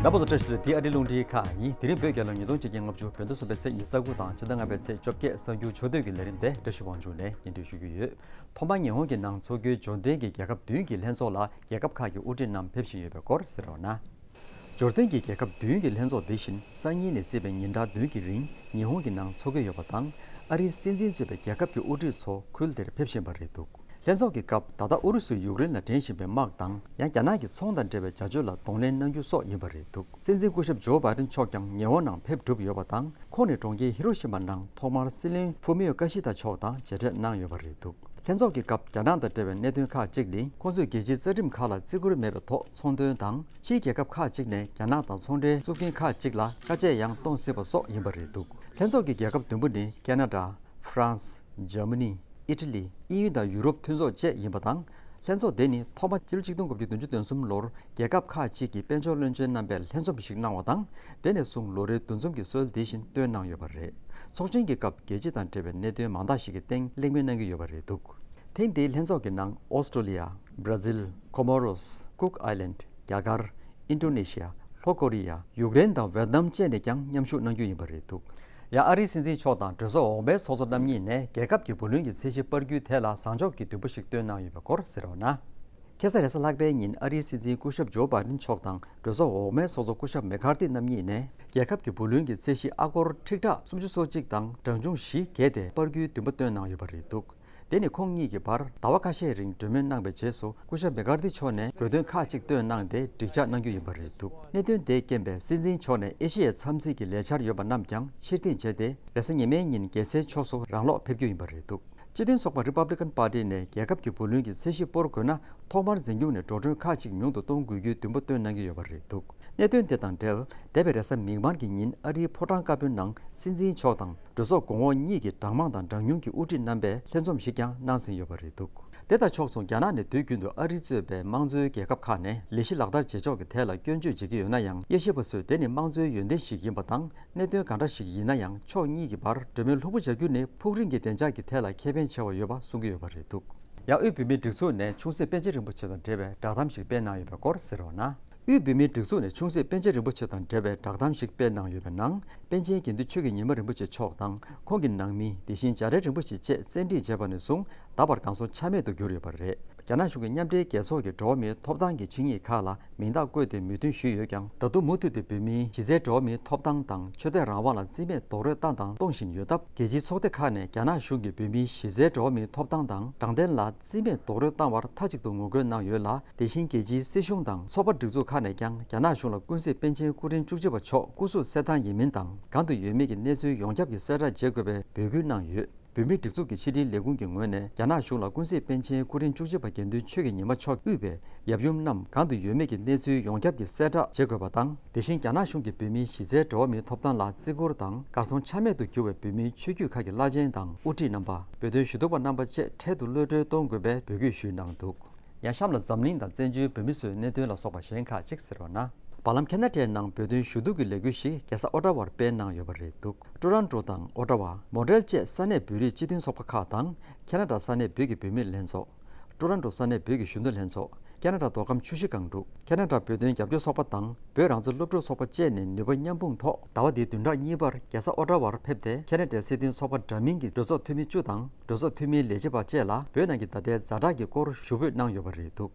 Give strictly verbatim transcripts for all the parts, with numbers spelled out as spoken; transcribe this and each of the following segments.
རྣམ་པ་ཚོ་བཀྲ་ཤིས་བདེ་ལེགས། འདི་ཨ་རིའི་རླུང་འཕྲིན་ཁང་ཡིན། དེ་རིང་བོད་རྒྱལ་ལོ་ཉིས་སྟོང་ཆིག་བརྒྱ་ལྔ་བཅུ་བོད་ཟླ་གསུམ་པའི་ཚེས་ཉི་ཤུ་རྩ་དགུ་དང་ཕྱི་ཟླ་ལྔ་པའི་ཚེས་བཅོ་བརྒྱད་གསར་འགྱུར་ཕྱོགས་བསྡུས་ཀྱི་ལས་རིམ་དེ་བཀྲ་ཤིས་དབང་ཕྱུག་ནས་སྙན་སྒྲོན་ཞུ་གི་ཡོད། ཐོག་མར་ཉི་ཧོང་གི་ནང་འཚོགས་རྒྱུའི་འབྱོར་ལྡན་གྱི་རྒྱལ་ཁབ་བདུན་གྱི་ལྷན་ཚོགས་ལ་རྒྱལ་ཁབ་ཁག་གི་དབུ་ཁྲིད་རྣམས་ཕེབས་བཞིན་ཡོད་པའི་སྐོར་གསན་རོགས་གནང་། འབྱོར་ལྡན་གྱི་རྒྱལ་ཁབ་བདུན་གྱི་ལྷན་ཚོགས་འདི་བཞིན་སང་ཉིན་ནས་བརྩིས་པའི་ཉིན་གྲངས་བདུན་གྱི་རིང་ཉི་ཧོང་གི་ནང་འཚོགས་ཀྱི་ཡོད་པ་དང་། ཨ་རིའི་སྲིད་འཛིན་གཙོས་པའི་རྒྱལ་ཁབ་ཀྱི་དབུ་ཁྲིད་ཚོ་ཁུལ་དེར་ཕེབས་བཞིན་པ་རེད་འདུག་ལྷན་ཚོགས་ཀྱི་སྐབས་ད་ལྟ་ཨུ་རུ་སུས་ཡུཀ་རེན་ལ་འགྲན་བཞིན་པའི་དམག་དང་། ཡང་རྒྱ་ནག་གི་ཚོང་དང་འབྲེལ་བའི་བྱ་སྤྱོད་ལ་གདོང་ལེན་གནང་རྒྱུ་སོགས་ཡིན་པ་རེད་འདུག་སྲིད་འཛིན་སྐུ་ཞབས་ཇོ་བྷའི་ཏིན་མཆོག་ཀྱང་ཉི་ཧོང་ནང་ཕེབས་གྲུབ་ཡོད་པ་དང་། ཁོང་ནས་གྲོང་ཁྱེར་ཧི་རོ་ཤི་མ་ནང་ཐོག་མར་སྲིད་བློན་ཧྥུ་མི་ཡོ་ཀ་ཤི་ད་མཆོག་དང་མཇལ་འཕྲད་གནང་ཡོད་པ་རེད་འདུག་ལྷན་ཚོགས་ཀྱི་སྐབས་རྒྱ་ནག་དང་འབྲེལ་བའི་གནད་དོན་ཁག་ཅིག་ནི། ཁོང་ཚོས་རྒྱལ་སྤྱིའི་རྩ་ཁྲིམས་ཁག་ལ་བརྩི་བཀུར་མེད་པའི་ཐོག་ཚོང་དོན་དང་། ཕྱིའི་རྒྱལ་ཁབ་ཁག་ཅིག་ནས་རྒྱ་ནག་དང་ཚོང་འབྲེལ་བཙུགས་མཁན་ཁག་ཅིག་ལ་དཀའ་སྤྱད་ཡང་གཏོང་སྲིད་པ་སོགས་ཡིན་པ་རེད་འདུག་ལྷན་ཚོགས་ཀྱི་རྒྱལ་ཁབ་བདུན་པོ་ནི་ཁེ་ན་ཌ། ཧྥ་རན་སི། འཇར་མ་ནི། ཨི་ཊ་ལི། དབྱིན་ཡུལ་དང་ཡུ་རོབ་མཐུན་ཚོགས་བཅས་ཡིན་པ་དང་། ལྷན་ཚོགས་དེ་ནི་ཐོག་མ་ཕྱི་ལོ་ཆིག་སྟོང་དགུ་བརྒྱ་བདུན་ཅུ་དོན་གསུམ་ལོར་རྒྱལ་ཁབ་ཁག་ཅིག་གི་དཔལ་འབྱོར་བློན་ཆེན་རྣམ་པས་ལྷན་འཛོམས་ཤིག་གནང་བ་དང་། དེ་ནས་བཟུང་ལོ་རེའི་འདུ་འཛོམས་ཀྱི་སྲོལ་དེ་བཞིན་བཏོན་གནང་ཡོད་པ་རེད། ཚོགས་ཆེན་གྱི་སྐབས་རྒྱལ་སྤྱི་དང་འབྲེལ་བའི་གནད་དོན་མང་དག་ཞིག་གི་སྟེང་གླེང་མོལ་གནང་གི་ཡོད་པ་རེད་འདུག་ཐེངས་འདིའི་ལྷན་ཚོགས་ཀྱི་ནང་ཨོ་སི་ཀྲོ་ལི་ཡ། བྷ་ར་ཟིལ། ཀོ་མོ་རོས། ཀུག་ཨའི་ལན། རྒྱ་གར། ཨིན་ཌོ་ནེ་ཤི་ཡ། ལྷོ་ཀོ་རི་ཡ། ཡུཀ་རེན་དང་ཝེ་ཏི་ནམ་བཅས་ནས་ཀྱང་མཉམ་ཞུགས་གནང་རྒྱུ་ཡིན་པ་རེད་འདུག་ཡང་ཨ་རིའི་སྲིད་འཛིན་མཆོག་དང་གྲོས་ཚོགས་འོག་མའི་ཚོགས་གཙོ་རྣམ་གཉིས་ནས་རྒྱལ་ཁབ་ཀྱི་བུ་ལོན་གྱི་ཚད་གཞི་སྤར་རྒྱུའི་ཐད་ལ་བཟང་ཕྱོགས་ཀྱི་འདུན་པ་ཞིག་བཏོན་གནང་ཡོད་པའི་སྐོར་གསན་རོགས་གནང་། ཁ་སང་རེས་གཟའ་ལྷག་པའི་ཉིན་ཨ་རིའི་སྲིད་འཛིན་སྐུ་ཞབས་ཇོ་བྷའི་ཏིན་མཆོག་དང་གྲོས་ཚོགས་འོག་མའི་ཚོགས་གཙོ་སྐུ་ཞབས་མེ་ཁར་ཏི་རྣམ་གཉིས་ནས་རྒྱལ་ཁབ་ཀྱི་བུ་ལོན་གྱི་ཚད་གཞི་ཨ་སྒོར་ཁྲིག་ཕྲག་སུམ་ཅུ་སོ་གཅིག་དང་གྲངས་ཆུང་བཞི་བརྒལ་ཏེ་སྤར་རྒྱུའི་འདུན་པ་བཏོན་གནང་ཡོད་པ་རེད་འདུག་དེ་ནི་ཁོང་གཉིས་ཀྱི་བར་ཟླ་བ་ཁ་ཤས་རིང་གྲོས་མོལ་གནང་བའི་རྗེས་སུ་སྐུ་ཞབས་མེ་ཁར་ཏི་མཆོག་ནས་དགོས་འདུན་ཁག་ཅིག་བཏོན་གནང་སྟེ་འགྲིག་འཇགས་གནང་རྒྱུ་ཡིན་པ་རེད་འདུག་གནད་དོན་དེས་རྐྱེན་པས་སྲིད་འཛིན་མཆོག་ནས་ཨེ་ཤེ་ཡའི་འཚམས་གཟིགས་ཀྱི་ལས་འཆར་ཡོད་པ་རྣམས་ཀྱང་ཕྱིར་འཐེན་བྱས་ཏེ། རེས་གཟའ་ཉི་མའི་ཉིན་རྒྱལ་སའི་ཕྱོགས་སུ་རང་ལོག་ཕེབས་རྒྱུ་ཡིན་པ་རེད་འདུག་སྤྱི་མཐུན་ཚོགས་པ་Republican Party་ནས་རྒྱལ་ཁབ་ཀྱི་བུ་ལོན་གྱི་ཚད་གཞི་སྤོར་དགོས་ན། ཐོག་མར་འཛིན་སྐྱོང་ནས་འགྲོ་གྲོན་ཁག་ཅིག་ཉུང་དུ་གཏོང་དགོས་རྒྱུའི་འདུན་པ་བཏོན་གནང་གི་ཡོད་པ་རེད་འདུག་གནད་དོན་དེ་དང་འབྲེལ། འདས་པའི་རེས་གཟའ་མིག་དམར་གྱི་ཉིན་ཨ་རིའི་ཕོ་བྲང་དཀར་པོའི་ནང་སྲིད་འཛིན་མཆོག་དང་གྲོས་ཚོགས་གོང་འོག་གཉིས་ཀྱི་གྲངས་མང་དང་གྲངས་ཉུང་གི་དབུ་ཁྲིད་རྣམ་པས་ལྷན་འཛོམས་ཤིག་ཀྱང་གནང་ཟིན་ཡོད་པ་རེད་འདུག་དེ་དང་ཕྱོགས་མཚུངས་རྒྱ་ནག་ནས་དུས་རྒྱུན་དུ་ཨ་རི་གཙོས་པའི་དམངས་གཙོའི་རྒྱལ་ཁབ་ཁག་ནས་ལས་གཞི་ལག་བསྟར་བྱེད་ཕྱོགས་ཀྱི་ཐད་ལ་སྐྱོན་བརྗོད་བྱེད་ཀྱི་ཡོད་ན་ཡང་། དབྱེ་ཞིབ་པ་ཚོས་དེ་ནི་དམངས་གཙོའི་ཡོན་ཏན་ཞིག་ཡིན་པ་དང་། གནད་དོན་གང་འདྲ་ཞིག་ཡིན་ན་ཡང་ཕྱོགས་གཉིས་ཀྱི་བར་གྲོས་མོལ་ལྷུག་པོ་བྱ་རྒྱུ་ནི་ཕུགས་རིང་གི་བདེ་འཇགས་ཀྱི་ཐད་ལ་ཁེ་ཕན་ཆེ་བ་ཡོད་པ་གསུང་གི་ཡོད་པ་རེད་འདུག་ཡང་དབུས་བོད་མིའི་སྒྲིག་འཛུགས་ནས་ཆུང་སྲིད་པཎ་ཆེན་རིན་པོ་ཆེ་དང་འབྲེལ་བའི་བསྒྲགས་གཏམ་ཞིག་སྤེལ་གནང་ཡོད་པའི་སྐོར་གསན་རོགས་གནང་། དབུས་བོད་མིའི་སྒྲིག་འཛུགས་ནས་ཆུང་སྲིད་པཎ་ཆེན་རིན་པོ་ཆེ་དང་འབྲེལ་བའི་བསྒྲགས་གཏམ་ཞིག་སྤེལ་གནང་ཡོད་པའི་ནང་། པཎ་ཆེན་དགེ་འདུན་ཆོས་ཀྱི་ཉི་མ་རིན་པོ་ཆེ་མཆོག་དང་ཁོང་གི་ནང་མི། དེ་བཞིན་བྱ་བྲལ་རིན་པོ་ཆེ་བཅས་བཙན་ཁྲིད་བྱས་པ་ནས་བཟུང་ད་བར་གང་སར་ཆ་མེད་དུ་གྱུར་ཡོད་པ་རེད། རྒྱ་ནག་གཞུང་གིས་མཉམ་འབྲེལ་རྒྱལ་ཚོགས་ཀྱི་འགྲོ་བ་མིའི་ཐོབ་ཐང་གི་ཆིངས་ཡིག་ཁག་ལ་མིང་རྟགས་བཀོད་དེ་མོས་མཐུན་ཞུས་ཡོད་ཀྱང་། ད་དུང་མུ་མཐུད་དེ་བོད་མིའི་གཞི་རྩའི་འགྲོ་བ་མིའི་ཐོབ་ཐང་དང་ཆོས་དད་རང་དབང་ལ་རྩིས་མེད་རྡོག་རོལ་བཏང་དང་གཏོང་བཞིན་ཡོད་སྟབས། རྒྱལ་སྤྱིའི་ཚོགས་སྡེ་ཁག་ནས་རྒྱ་ནག་གཞུང་གིས་བོད་མིའི་གཞི་རྩའི་འགྲོ་བ་མིའི་ཐོབ་ཐང་དང་དྲང་བདེན་ལ་རྩིས་མེད་རྡོག་རོལ་བཏང་བར་མཐའ་གཅིག་ཏུ་ངོ་རྒོལ་གནང་ཡོད་ལ། དེ་བཞིན་རྒྱལ་སྤྱིའི་སྲིད་གཞུང་དང་ཚོགས་པ་སྒྲིག་འཛུགས་ཁག་ནས་ཀྱང་རྒྱ་ནག་གཞུང་ལ་ཀུན་གཟིགས་པཎ་ཆེན་སྐུ་ཕྲེང་བཅུ་གཅིག་པ་མཆོག་སྐུ་གཟུགས་གསལ་ཐང་ཡིན་མིན་དང་། གང་དུ་ཡོད་མེད་ཀྱི་གནས་ཚུལ་ཡོངས་ཁྱབ་ཀྱི་གསལ་བསྒྲགས་བྱེད་དགོས་པའི་འབོད་སྐུལ་གནང་ཡོད། བོད་མིའི་སྒྲིག་འཛུགས་ཀྱི་ཕྱི་དྲིལ་ལས་ཁུངས་ཀྱི་ངོས་ནས་རྒྱ་ནག་གཞུང་ལ་ཀུན་གཟིགས་པཎ་ཆེན་སྐུ་ཕྲེང་བཅུ་གཅིག་པ་དགེ་འདུན་ཆོས་ཀྱི་ཉི་མ་མཆོག་དབུས་པའི་ཡབ་ཡུམ་རྣམས་གང་དུ་ཡོད་མེད་ཀྱི་གནས་ཚུལ་ཡོངས་ཁྱབ་ཀྱི་གསལ་བསྒྲགས་བྱེད་དགོས་པ་དང་། དེ་བཞིན་རྒྱ་ནག་གཞུང་གིས་བོད་མིའི་གཞི་རྩའི་འགྲོ་བ་མིའི་ཐོབ་ཐང་ལ་བརྩི་བཀུར་དང་། གར་སོང་ཆ་མེད་དུ་གྱུར་བའི་བོད་མིའི་ཆོས་བརྒྱུད་ཁག་གི་བླ་ཆེན་དང་དབུ་ཁྲིད་རྣམ་པ། བོད་དོན་ཞུ་གཏུག་པ་རྣམ་པ་བཅས་འཕྲལ་དུ་གློད་གྲོལ་གཏོང་དགོས་པའི་འབོད་སྐུལ་ཞུས་གནང་འདུག་ཡང་གཤམ་ལ་འཛམ་གླིང་དང་བཙན་བྱོལ་བོད་མི་ཚོའི་གནད་དོན་ལ་སོགས་པ་གཞན་ཁག་ཅིག་གསན་རོགས་གནང་། བར་ལམ་ཁེ་ན་ཌའི་ནང་བོད་དོན་ཞུ་གཏུག་གི་ལས་འགུལ་ཞིག་རྒྱལ་ས་ཨོ་ཊ་ཝར་སྤེལ་གནང་ཡོད་པ་རེད་འདུག་ཊོ་རོན་ཊོ་དང་ཨོ་ཊ་ཝ། མོན་ཊི་རེལ་བཅས་ས་གནས་བོད་རིགས་སྤྱི་མཐུན་ཚོགས་པ་ཁག་དང་། ཁེ་ན་ཌ་ས་གནས་བོད་ཀྱི་བུད་མེད་ལྷན་ཚོགས། ཊོ་རོན་ཊོ་ས་གནས་བོད་ཀྱི་གཞོན་ནུ་ལྷན་ཚོགས། ཁེ་ན་ཌ་མདོ་ཁམས་ཆུ་བཞི་སྒང་དྲུག་ཁེ་ན་ཌ་བོད་དོན་རྒྱབ་སྐྱོར་ཚོགས་པ་དང་། བོད་རང་བཙན་སློབ་ཕྲུག་ཚོགས་པ་བཅས་ནས་ནུས་པ་མཉམ་སྤུངས་ཐོག་ཟླ་བ་འདིའི་བདུན་ཕྲག་གཉིས་པར་རྒྱལ་ས་ཨོ་ཊ་ཝར་ཕེབས་ཏེ། ཁེ་ན་ཌའི་སྲིད་དོན་ཚོགས་པ་འདྲ་མིན་གྱི་གྲོས་ཚོགས་འཐུས་མི་བཅུ་དང་། གྲོས་ཚོགས་འཐུས་མིའི་ལས་བྱེད་པ་བཅས་ལ་བོད་ནང་གི་ད་ལྟའི་ཛ་དྲག་གི་སྐོར་ཞུ་འབོད་གནང་ཡོད་པ་རེད་འདུག་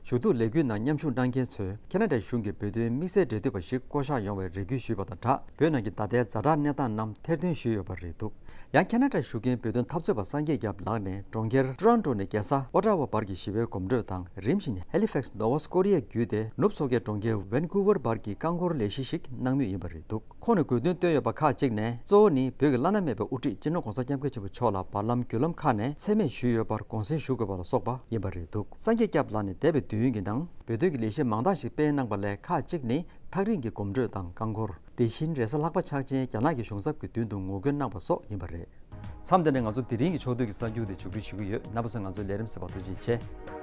ཞུ་གཏུག་ལས་འགུལ་ནང་མཉམ་ཞུགས་གནང་མཁན་ཚོས་ཁེ་ན་ཌའི་གཞུང་གིས་བོད་དོན་དམིགས་བསལ་འབྲེལ་མཐུད་པ་ཞིག་བསྐོ་གཞག་ཡོང་བའི་རེ་སྐུལ་ཞུས་པ་དང་སྦྲགས། བོད་ནང་གི་ད་ལྟའི་ཛ་དྲག་གནས་སྟངས་རྣམས་ཐེར་འདོན་ཞུས་ཡོད་པ་རེད་འདུག་ཡང་ཁེ་ན་ཌར་བཞུགས་མཁན་བོད་དོན་འཐབ་རྩོད་པ་སངས་རྒྱས་སྐྱབས་ལགས་ནས་གྲོང་ཁྱེར་ཊོ་རོན་ཊོ་ནས་རྒྱལ་ས་ཨོ་ཊ་ཝ་བར་གྱི་ཞི་བའི་གོམ་བགྲོད་དང་། རིམ་བཞིན་ཧེ་ལི་ཕེག་སི་ནོ་ཝ་སི་ཀོ་རི་ཡ་བརྒྱུད་དེ་ནུབ་མཚོ་ཁའི་གྲོང་ཁྱེར་ཝན་ཀུ་ཝར་བར་གྱི་རྐང་འཁོར་ལས་གཞི་ཞིག་གནང་མུས་ཡིན་པ་རེད་འདུག་ཁོང་ནས་དགོས་འདུན་བཏོན་ཡོད་པ་ཁག་ཅིག་ནས། གཙོ་བོ་ནི་བོད་ཀྱི་བླ་ན་མེད་པའི་དབུ་ཁྲིད་སྤྱི་ནོར་༸གོང་ས་༸སྐྱབས་མགོན་ཆེན་པོ་མཆོག་ལ་བར་ལམ་བརྒྱུད་ལམ་ཁག་ནས་མཚན་སྨད་ཞུས་ཡོད་པར་དགོངས་སེལ་ཞུ་དགོས་པ་ལ་སོགས་པ་ཡིན་པ་རེད་འདུག་སངས་རྒྱས་སྐྱབས་ལགས་ནས་འདས་པའི་དུས་ཡུན་གྱི་ནང་བོད་དོན་གྱི་ལས་གཞི་མང་དག་ཞིག་སྤེལ་གནང་པ་ལས་ཁག་ཅིག་ནི་ཐག་རིང་གི་གོམ་བགྲོད་དང་རྐང་འཁོར། དེ་བཞིན་རེས་གཟའ་ལྷག་པ་ཕྱག་ཆེན་རྒྱ་ནག་གི་གཞུང་ཚབ་ཀྱི་མདུན་དུ་ངོ་རྒོལ་གནང་པ་སོགས་ཡིན་པ་རེད། མཚམས་འདི་ནས་ང་ཚོ་དེ་རིང་གི་ཕྱོགས་བསྡུས་ཀྱི་གསར་འགྱུར་དེ་མཇུག་སྒྲིལ་ཞུ་གི་ཡོད། རྣམ་པ་ཚོས་ང་ཚོའི་ལས་རིམ་གསན་པར་ཐུགས་རྗེ་ཆེ།